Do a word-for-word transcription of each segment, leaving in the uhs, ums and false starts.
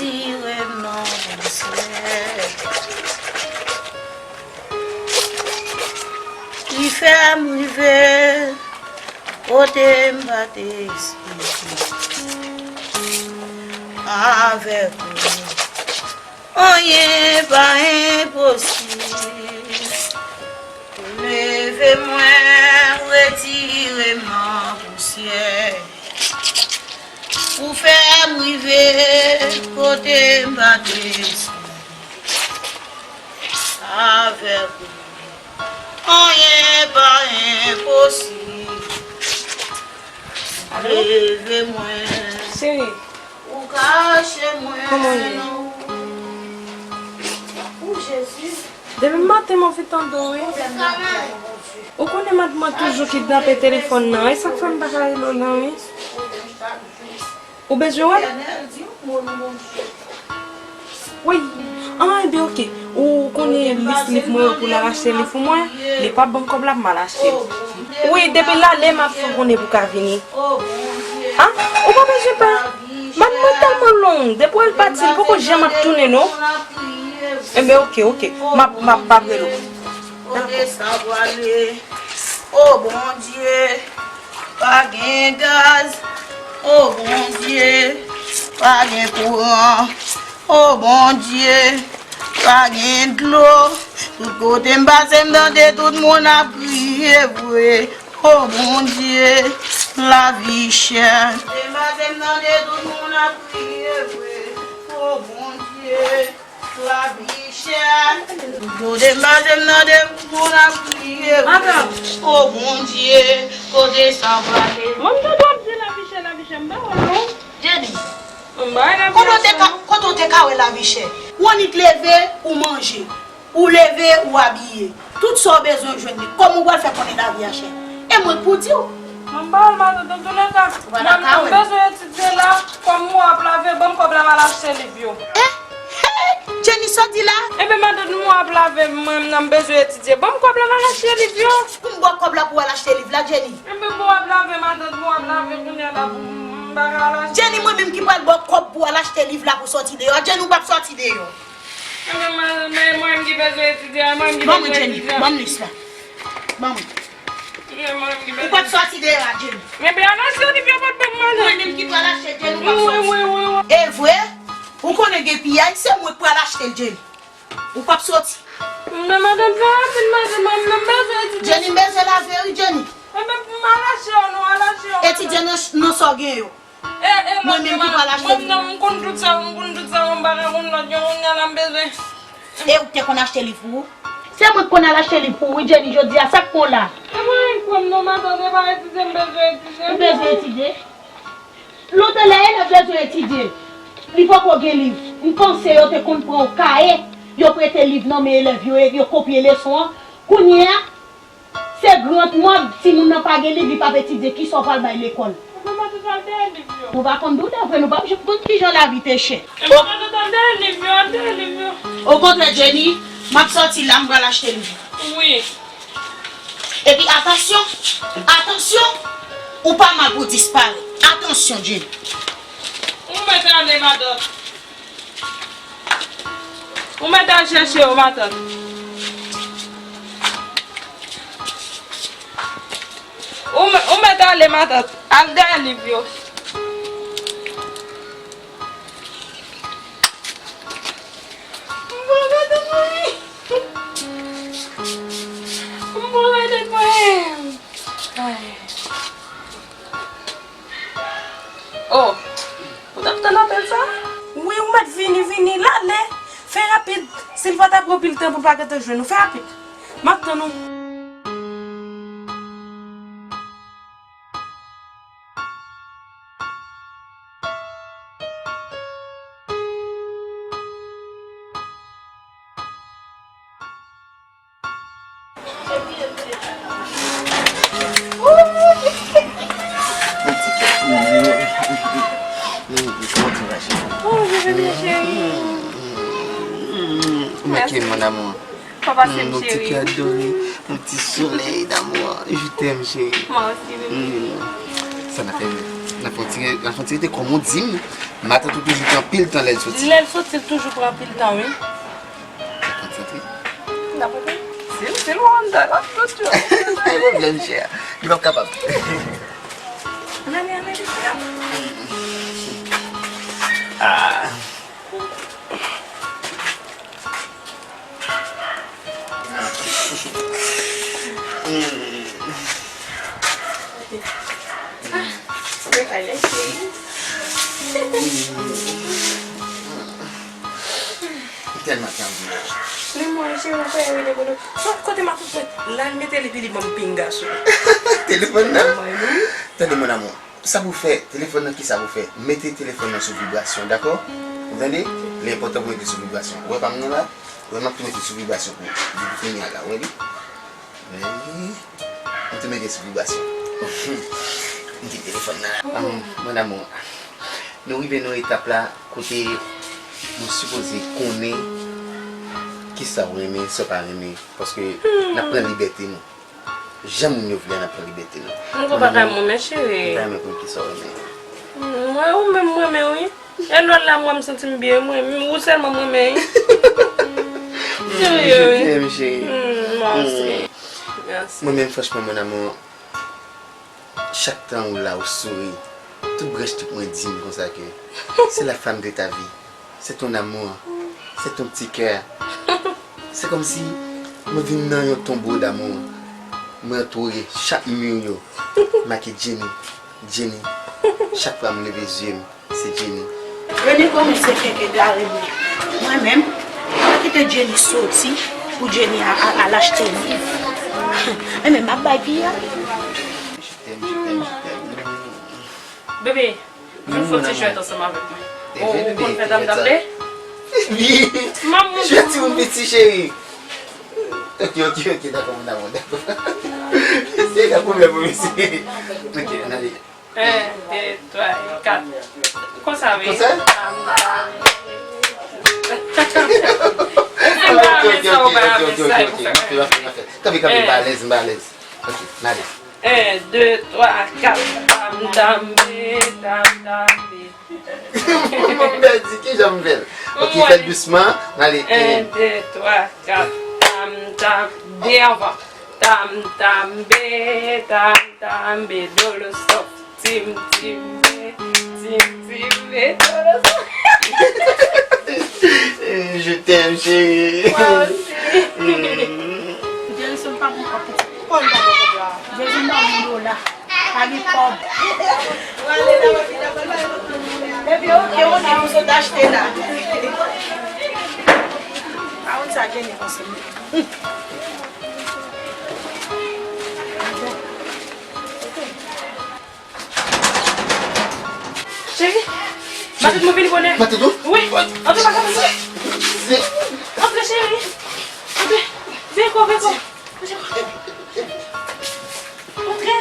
Retire m nan pousyè ki fè m rive kote m pa t espere. Avèk ou, anyen pa enposib. Leve mwen, retire m nan pousyè. Pou fè m rive kote m pa t espere. Avèk ou, anyen pa enposib. Alo? Leve mwen. Cheri. Ou kache mwen. Kòman w ye? Nan ou. Ou, Jezi. Depi maten m anvi tande w, wi. Ou konnen madanm mwen toujou kidnape telefòn nan. E sa k fè m pa ka rele w lan, wi. Ou bezwen wè l? Wi. An, ebyen, oke. Ou konnen lis liv mwen yo pou l al achte liv pou mwen? Li p ap ban m kòb la pou m al achte l. Wi, depi l ale, m ap fè w konnen pou w ka vini. A, ou pa bezwen pè. Madanm mwen tèlman long, depi w al pati, li poko janm ap tounen, non. Enben, oke, oke. M ap, m ap, m ap rele w. Dakò. O Bondye, pa gen gaz. O Bondye, pa gen kouran. O Bondye, pa gen dlo. Tout kote m pase, m tande tout moun ap kriye vre. O Bondye, lavi chè. Tout kote m pase, m tande tout moun ap kriye vre. O Bondye, lavi chè. Tout kote m pase, m tande moun ap kriye vre. Madanm. O Bondye, kote sa prale? Mwen, m tande w ap di lavi chè, lavi chè, m pa wè w non. Jenny, kote w te ka, kote w te ka wè lavi chè? Ou annik leve, ou manje. Ou leve, ou abiye. Tout sa w bezwen w jwenn li. Kòman w pral fè konnen lavi a chè? E mwen k pou di w. Mwen pa wè l, matant, antouleka, mwen, m bezwen etidye la. Kòb mwen ap lave, ban m kòb la, m al achte liv yo. Eh, hey, Jenny, sa w di la? Enben, matant, mwen ap lave, mwen, m bezwen etidye. Ban m kòb la, m al achte liv yo. Pou m ba w kòb la pou w al achte liv la, Jenny? Enben, mwen ap lave, matant, mwen ap lave kounye a la pou m, m pa ka al achte. Jenny, mwen menm ki pral ba w kòb pou w al achte liv la pou w sòti deyò a. Jenny, ou p ap sòti deyò. Enben, mwen, mwen, mwen ki bezwen etidye a, mwen ki bezwen etidye a. Ban mwen, Jenny, ban m lis la. Ban mwen. Ou p ap sòti deyò a, Jenny. Enben, al achte liv yo, pa t ban m, matant. Mwen menm ki pral achte, Jenny, ou p ap sòti. Wi, wi, wi, wi. E vre? Ou konnen gen piyay, se mwen k pral achte l, Jenny. Ou p ap sòti. Men matant, fè rapid, matant, mwen menm bezwen etidye. Jenny, m bezwen lave, wi, Jenny. Enben, pou m al achte yo, non, al achte yo, matant. Etidye nan, nan sa w gen yo. E, e, mwen menm ki pral achte li. Mwen menm, m konn tout sa, m konn tout sa, m pa ka konn lòt yo, kounye a la m bezwen. E ou k te konn achte liv pou ou? Se mwen k konn al achte liv pou ou, wi, Jenny, jodi a, sa k pran w la? E mwen menm k pran m non, matant, se pa etidye m bezwen etidye. Ou bezwen etidye? Lontan lè elèv bezwen etidye, li poko gen liv. M panse yo te konn pran yon kaye, yo prete liv nan men elèv yo, e yo kopye leson an. Kounye a, se gran mòd, timoun nan pa gen liv, li p ap etidye, kisa w pral bay lekòl? Enben, matant, al dèyè liv yo. Nou pa konn doulè vre, nou p ap janm konn kijan lavi te chè. Enben, matant, al dèyè liv yo, al dèyè liv yo. Okontrè, Jenny, m ap sòti la, m pral achte liv. Wi. Epi atansyon, atansyon, ou pa mal pou disparèt. Atansyon, Jenny. Ou mèt ale, matant. Ou mèt al chèche yo, matant. Ou mè-, ou mèt ale, matant. Al dèyè liv yo. M pa ka tann mwen. M pa ka tann mwen. Ay. Oh, ou t ap tann apèl sa? Wi, ou mèt vini, vini, l ale. Fè rapid. Si l pa t ap pran anpil tan pou l pa gentan jwenn ou, fè rapid. M ap tann ou. Kòman w ye, cheri? Ou manke m, mon amour. Pa pase m, cheri. Yon ti kado, yon ti solèy d'amour. Je t'aime, chérie. Moi aussi, bébé. Sa n ap fè? L ap fè yon ti, l ap fè yon ti rete kòm ou di m. Matant ou toujou pran anpil tan lè l soti. Lè l soti, l toujou pran anpil tan, wi. L ap pran ti rete. N ap rete. Se l, se l Wanda, l ap soti. Pa gen pwoblèm, chè. Li p ap kapab. Ann ale, ann ale, chè. Ah. Tèlman tann. Men mwen, cheri, mwen fè rele pou nou. Sot kote m ap fè. La, l mete li, epi li ban m pinga sou li. Telefòn nan? Mwen, wi. Tande, mon amour. Sa pou fè, telefòn nan, kisa pou fè? Mete telefòn nan sou vibrasyon, dakò? Ou tande? Li enpòtan pou mete sou vibrasyon. Ou wè pa m nan la? Ou wè m ap tou mete sou vibrasyon pou, pou fini a la, ou wè li? Wi. M tou mete sou vibrasyon. M kite telefòn nan la. Amour, mon amour. Nou rive nan etap la kote nou sipoze konnen kisa w renmen, sa w pa renmen. Paske n ap pran libète nou. Jan moun yo vle a, n ap pran libète nou. Mwen pa ka renmen, cheri. Mwen pa renmen konn kisa w renmen. Mwen, ou menm, mwen renmen, wi. E lòt la, mwen, m santi m byen, mwen, m, ou sèlman mwen renmen, wi. Serye, wi. Je t'aime, chérie. Mm, mwen osi. Mèsi. Mwen menm, franchman, mon amour, chak tan ou la, ou souri, tout branch tèt mwen di m konsa ke c'est la femme de ta vie. C'est ton amour. C'est ton petit cœur. C'est comme si mwen vin nan yon tombeau d'amour. Mwen antoure chak mi yo make Jenny, Jenny. Chak fwa m leve zye m, se Jenny. Rene kòmanse kenken gare mwen. Mwen menm, mwen kite Jenny soti pou Jenny a, a, al achte liv. Mwen menm, m ap bay pi a. Je t'aime, je t'aime, je t'aime. Bebe, vin fè yon ti jwèt ansanm avèk mwen. Ou konn fè dam dam de? Wi. Jwèt timoun piti, cheri. Ok, ok, ok, dakò, mon amour, dakò. Se ka pwoblèm pou misye. Ok, ann ale. En, de, twa, e kat. Konsa, wi. Konsa? Dam dam. Ou fin pa renmen sa, ou pa renmen sa, e pou fè kòman? Kanpe, kanpe, m pa alèz, m pa alèz. Ok, ann ale. En, de, twa, kat. Dam, dam, be, dam, dam, be. Mwen pèdi, kijan m fè l? Ok, fè l dousman. N ale. En, de, twa, kat. Dam, dam, de anvan. Dam, dam, be, dam, dam, be, dolo, stop. Tim, tim, be, tim, tim, be, dolo, stop. Je t'aime, chérie. Mwen osi. Jerison pa bon kòb pitit. Kòb pa bon kòb la. Jezi m pa bon dola. Pa gen kòb. Epi, ok, on di nou sot achte la. Pa konn sa Jenny panse. Cheri, matant mwen vini bonè. Matant ou? Wi, antre pa ka manje. Antre, cheri. Antre. Veye kò, veye kò. Antre.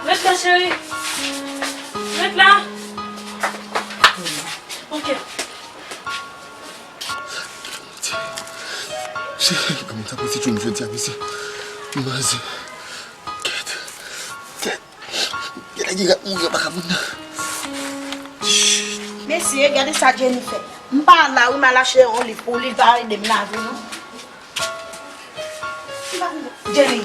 Ret la, cheri. Ret la. Ok. Cheri, ban m ta poze tchoum jodi a, mesye. Maze. Kèt. Kèt. Kèt, gen rat mouri anba kay moun nan. Mesye, gade sa Jenny fè. M pa la, wi, m al achte yon liv pou li, li pa ede m lave, non. Jenny,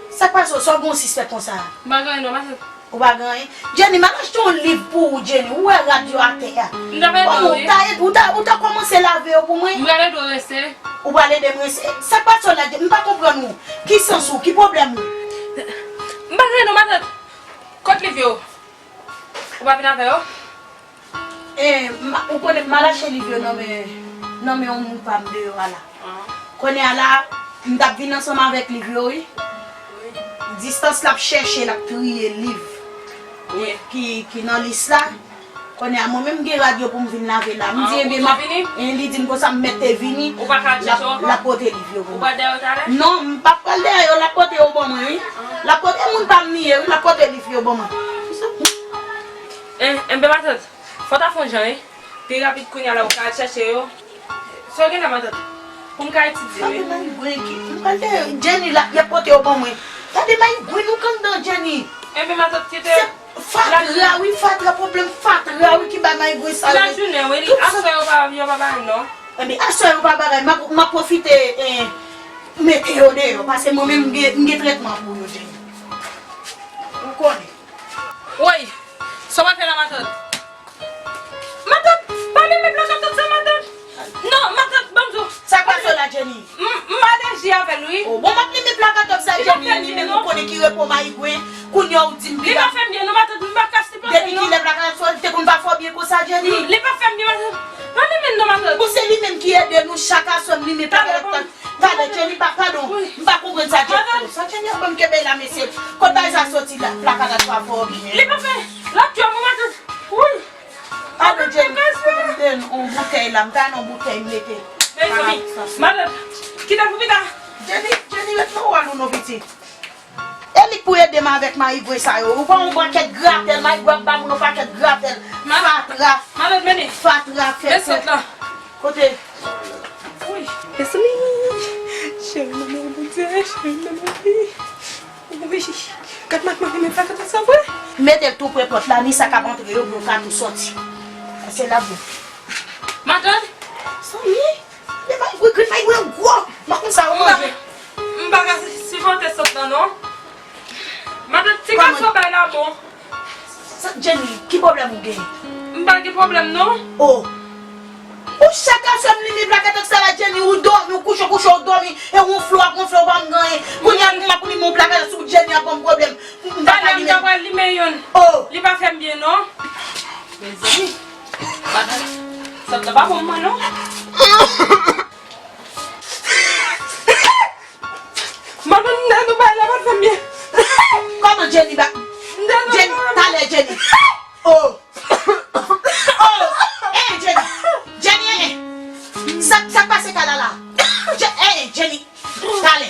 sa k pase w? Sa w gen yon sis fè konsa? M pa gen anyen non, matant. Ou pa gen anyen? Jenny, m al achte yon liv pou ou, Jenny. Ou wè rad yo atè a. M t ap ede w, wi. Ou ta, ou ta, ou ta kòmanse lave yo pou mwen? M pral ede w rense. Ou pral ede m rense? Sa k pase w la, Jenny? M pa konprann ou. Ki sans ou? Ki pwoblèm ou? M pa gen anyen non, matant. Kot liv yo? Ou pa vin avè yo? E, m, ou konnen m al achte liv yo nan men, nan men yon moun pa m deyò a la. Kounye a la, m t ap vin ansanm avèk liv yo, wi. Distans l ap chèche, l ap triye liv ki, ki nan lis la. Kounye a, mwen menm m gen rad yo pou m vin lave la. M di, ebyen, m ap, e, li di m konsa, m mèt te vini. L ap, l ap pote liv yo pou mwen. Non, m p ap pral dèyè yo, l ap pote yo ban mwen, wi. L ap pote moun pa m li ye, wi, l ap pote liv yo ban mwen. En, enben, matant, fò w ta fè yon jan, wi. Pi rapid kounye a la, ou ka al chèche yo. Sa w gen la, matant? Pou m ka etidye, wi. Gade mayigwen ki, m pral dèyè Jenny la, y ap pote yo ban mwen. Gade mayigwen nou k anndan, Jenny. Ebyen, matant, kite. Se fatra, wi, fatra, pwoblèm fatra, wi, ki bay mayigwen sa yo. Lajounen, wi, aswè yo pa, yo pa bay, non. Ebyen, aswè yo pa bagay, m ap, m ap pwofite, eh, mete yo deyò, paske mwen menm, m gen, m gen trètman pou yo, Jenny. Ou konnen. Woy, sa w ap fè la, matant? Matant, pa limen plakatant sa, matant. Non, matant, ban m di w. Sa k pase w la, Jenny? M, m alèji avè l, wi. Oh, bon, m ap limen plakatant sa, Jenny, limen, ou konnen ki repo mayigwen. Kounye a ou di m li pa fè m byen, non, matant, m pa ka sipoze, non. Depi kilè plakatant sa, li te konn pa fè w byen konsa, Jenny? Li pa fè m byen, matant. Pa limen, non, matant. Bon, se li menm ki ede nou chak aswè m limen plakatant. Talè, Jenny, pa, padon. M pa konprann sa Jenny ap fè. Sa Jenny ap ban m kenbe la, mesye. Kot bagay sa soti la? Plakatant pa fè w byen. Li pa fè. L ap tchwe mwen, matant. Wi. Padon, Jenny, kote m te yon boutèy la? M ta nan yon boutèy m mete. Mezanmi, matant, kite l pou pita. Jenny, Jenny, ret nan wòl ou non, pitit. E li k pou ede m avèk mayigwen sa yo. Ou pa yon pakèt gratèl, mayigwen ap ba moun yon pakèt gratèl. Fatra. Matant, mennen. Fatra, fè, fè. Kote? Wi. Mezanmi. Cheri, mwen, Bondye, cheri, mwen, wi. Wi. Gad, matant, mwen, mwen, pa gade sa, vre. Mete l tou pre pòt la, ni sa k ap antre yo, pou yo ka tou sòti. Se la, bon. Matant? Zanmi, men mayigwen, grenn mayigwen an gwo. Mwen konn sa yo manje. M pa ka sipòte sant lan, non. Matant, ti gason bay la bon. Sa, Jenny, ki pwoblèm ou genyen? M pa gen pwoblèm, non. Oh. Ou chak aswè m limen plakatant sa la, Jenny, ou dòmi, ou kouche, kouche, ou dòmi, e ou wonfle, w ap wonfle, ou pa m gen anyen. Kounye a, m ap limen yon plakatant sou Jenny ap ban m pwoblèm. M pa ka limen. Talè m ta pral limen youn. Oh. Li pa fè m byen, non. Mezanmi. Matant, sant lan pa bon pou mwen, non. Matant, m te nou bay la pa t fè m byen. Kòman Jenny ba? Jenny, talè Jenny. Oh. Oh. Eh, Jenny. Jenny, eh, eh. Sa, sa k pase kay la la? Je-, eh, Jenny. Talè.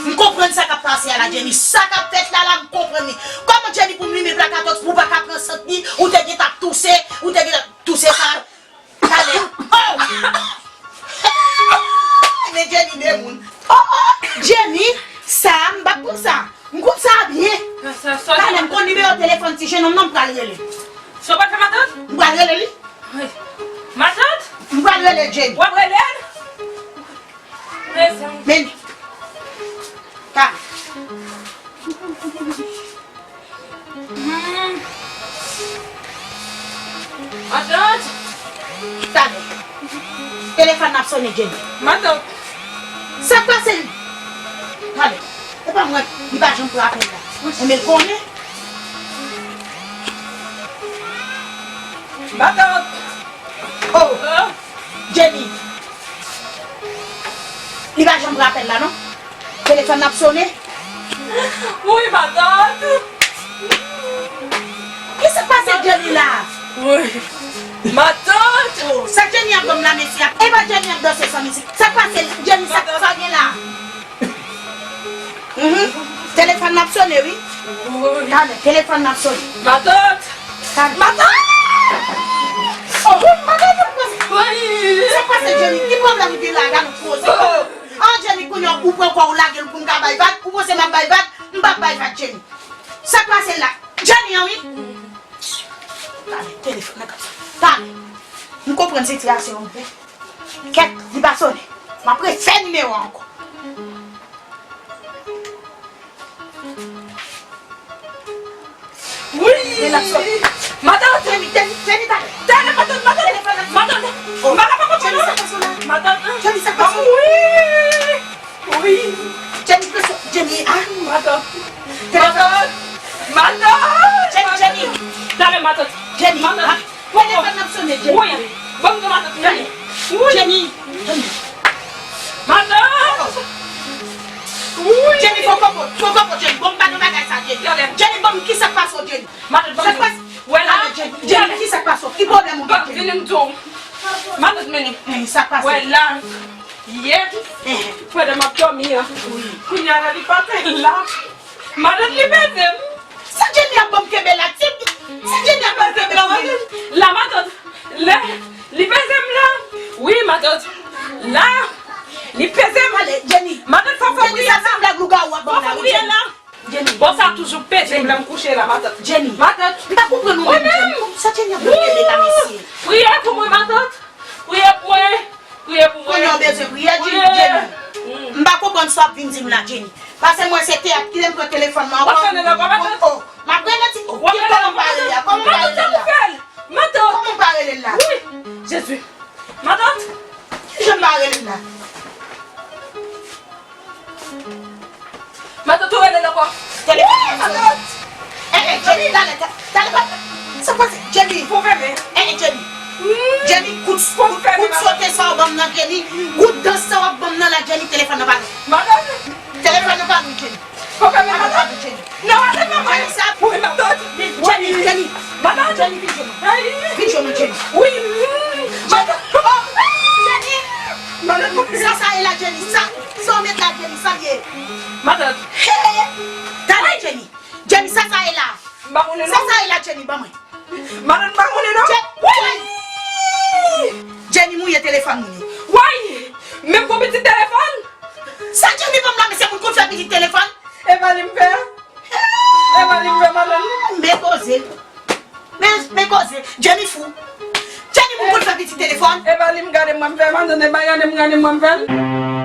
M konprann sa k ap pase a la, Jenny. Sa k ap fèt la la, m konprann li. Kòman Jenny pou m limen plakatant pou w pa ka pran sant li, ou te gentan ap touse, ou te gentan ap touse sa. Talè. Oh! Men Jenny de moun. Oh, oh, Jenny, sa, m pa pran sa. M konn sa byen. Talè, m konn nimewo telefòn ti jennonm nan, m pral rele. Sa w pral fè, matant? M pral rele li. Wi. Matant? M pral rele Jenny. W ap rele l? Mezanmi. Men. Talè. Hmm. Matant. Talè. Telefòn nan ap sonnen, Jenny. Matant. Sa k pase? Talè. E pa mwen, li pa janm pran apèl la. Enben, l konnen. Matant. Oh! Jenny! Li pa janm pran apèl la, non? Telefòn nan ap sonnen? Wi, matant! Ki sa k pase Jenny la? Wi. Matant! Oh, sa Jenny ap ban m la, mesye? E pa Jenny ap danse san mizik. Sa k pase Jenny, sa, sa gen la? Mhm. Telefòn nan ap sonnen, wi. Wi. Talè, telefòn nan ap sonnen. Matant! Talè. Matant! Oh, matant, sa k pase? Wi. Sa k pase, Jenny? Ki pwoblèm ou gen la? Gade ou poze. Oh. Ah, Jenny, kounye a, ou pran kò w lage l pou m ka bay vag. Ou panse m ap bay vag? M p ap bay vag, Jenny. Sa k pase la? Jenny an, wi. Talè, telefòn nan k ap sonnen. Talè. M konprann sitiyasyon an, wi. Kèt, li pa sonnen. M ap refè nimewo a ankò. Wi! Matant! Jenny, Jenny, Jenny, talè! Talè, matant, matant! Telefòn nan. Matant! Oh. M pa ka pa konprann, non! Jenny, sa k pase w la? Matant! Jenny, sa k pase w? Wi! Wi! Jenny, pase, Jenny, ah! Matant! Telefòn. Matant! Matant! Jenny, Jenny! Talè, matant! Jenny, matant! Ah! Telefòn nan ap sonnen, Jenny. Wi. Ban m non, matant. Jenny. Wi. Jenny. Jenny. Matant. Wi. Jenny, fò konpòt, fò konpòt, Jenny. Bon, m pa nan bagay sa, Jenny. Talè. Jenny, bon, ki sa k pase w, Jenny? Matant, ban m di w. Sa k pase? Wè la. Jenny, Jenny, ki sa k pase w? Ki pwoblèm ou gen, Jenny? Vini m di w. Matant, mennen. Eh, sa k pase? Wè la. Yè. Eh. Pandan m ap dòmi an. Wi. Kounye a la, li pa fè la. Matant, li peze m. Sa Jenny ap ban m kenbe la, ti? Sa Jenny ap ban m kenbe la, matant? La, matant. Lè li peze m la. Wi, matant. La. Li peze m. Ale, Jenny. Matant, fò fè priyè la. Fò fè priyè la. Jenny. Bon, sa toujou peze m lè m kouche la, matant. Jenny. Matant. M pa konprann ou menm, Jenny. Sa Jenny ap rele la, mesye? Priye pou mwen, matant. Priye pou mwen. Priye pou mwen. Kounye a w bezwen priye, Jenny. M pa konprann sa w ap vin di m la, Jenny. Paske mwen se teyat, kilè m pran telefòn mwen ankò. W ap rele l ankò, matant? Oh, m ap rele ti, kòman m pa rele a? Kòman m pa rele l la? Matant. Kòman m pa rele l la? Wi. Jezi. Matant. Kijan m pa rele l la? Matant, ou rele l ankò. Telefòn nan. Matant. Eh, eh, Jenny, talè, ta- talè, pa- sa pase, Jenny. Pou fèmen. Eh, eh, Jenny. Jenny, kout, kout, kout sote sa w ban m nan, Jenny. Kout dans sa w ap ban m nan la, Jenny, telefòn nan pa lwen. Matant. Telefòn nan pa lwen, Jenny. Pou fèmen, matant. Non, ale, matant. Jenny, sa pou. Wi, matant. Jenny, Jenny. Matant. Jenny, vin jwenn mwen. Vin jwenn mwen, Jenny. Wi. Jenny. Oh, Jenny. Matant. Sa, sa e la, Jenny. Sa, sa w met la, Jenny. Sa l ye. Matant. Hey. Talè, Jenny. Jenny, sa, sa e la. M pa konnen non. Sa, sa e la, Jenny, ban mwen. Matant, m pa konnen non. Jenny, mouye telefòn moun yo. Way! Menm pou pitit telefòn? Sa Jenny ban m la, mesye, moun konn fè pitit telefòn? E pa li m fè. E pa li m fè, matant. Men koze. Men, men koze. Jenny fou. Jenny, moun konn fè pitit telefòn? E pa li m gade mwen m fè, matant, e pa gade m gade mwen m fè l.